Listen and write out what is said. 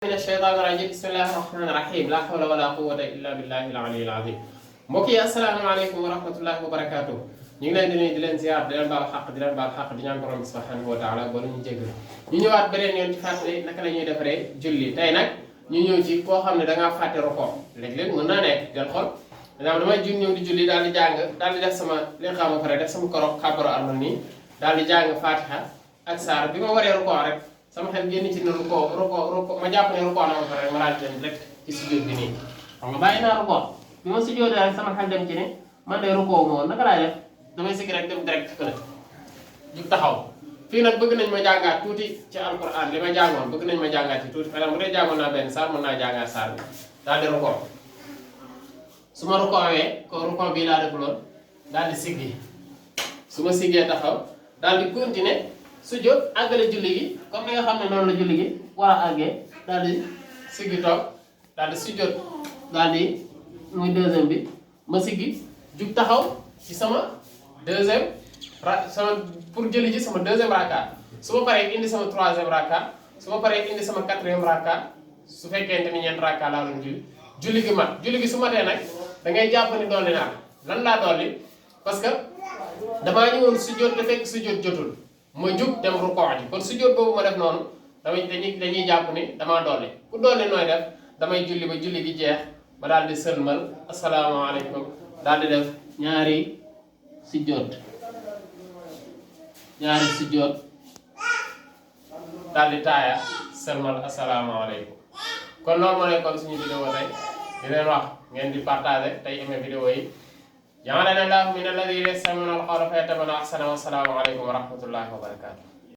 من الشيطان الرجيم بسم الله الرحمن الرحيم لا حول ولا قوة إلا بالله العلي العظيم mbokk yi asalaamaaleykum wa rahmatullahi wa barakaatu ñu ngi leen di nuyu di leen ziar di leen baal xaq di ñaan borom subhanahu wa taala ba ñu jégal ñu ñëwaat beneen yoon ci fàttali naka la ñuy defaree julli tey nag ñu ñëw ci koo xam ne da ngaa fàtte rukoo léeg-léeg mën naa nekk del xol damay ñëw di julli daal di jàng daal di def sama li nga xam ba pare def sama koro xàbbaro armal nii daal di jàng fatiha ak saar bi ma waree rukoo rek sama xel génn ci ne rukoo ma jàpp ne rukoo na ma pare ma daal di dem direct ci sujjóot bi nii xam nga bàyyi naa rukoo bi ma sujjóotee rek sama xel dem ci ne man de rukoo ma woon naka laay def damay sigg rek dem direct fële jug taxaw fii nag bëgg nañ ma jàngaat tuuti ci alquran li ma jàngoon bëgg nañ ma jàngaat ci tuuti par exemple bu dee jàngoon naa benn saar mën naa jàngaat saar bi daal di rukoo su ma rukoowee ko rukoo bii laa defuloon daal di siggi su ma siggee taxaw daal di continuer sujjóot àggale julli gi comme ni nga xam ne noonu la julli gi war a àggee daal di siggi toog daal di sujjóot daal di muy deuxième bi ma siggi jug taxaw ci sama deuxième pour jëli ci sama deuxième raka su ma paree indi sama troisième raka su ma paree indi sama quatrième raka su fekkente ni ñeent raka laa doon julli gi mat julli gi su matee nag da ngay jàpp ni dolli naa lan laa dolli parce que damaa ñëwoon sujjóot te fekk sujjóot jotul ma jug dem rukoo ji kon sujjóot boobu ma def noonu dañuy jàpp ni damaa dolli ku dolli nooy def damay julli ba julli gi jeex ma daal di sëlmal asalaamaaleykum daal di def ñaari sujjóot daal di taaya sëlmal asalaamaaleykum kon loolu moo nekkoon suñu vidéo tey di leen wax ngeen di partager tey aimé vidéo yi ja'alana Allahu min alladhina yastami'una al-qawla fayattabi'una ahsana wa salaamu aleykum wa rahmatullahi wa barakatuh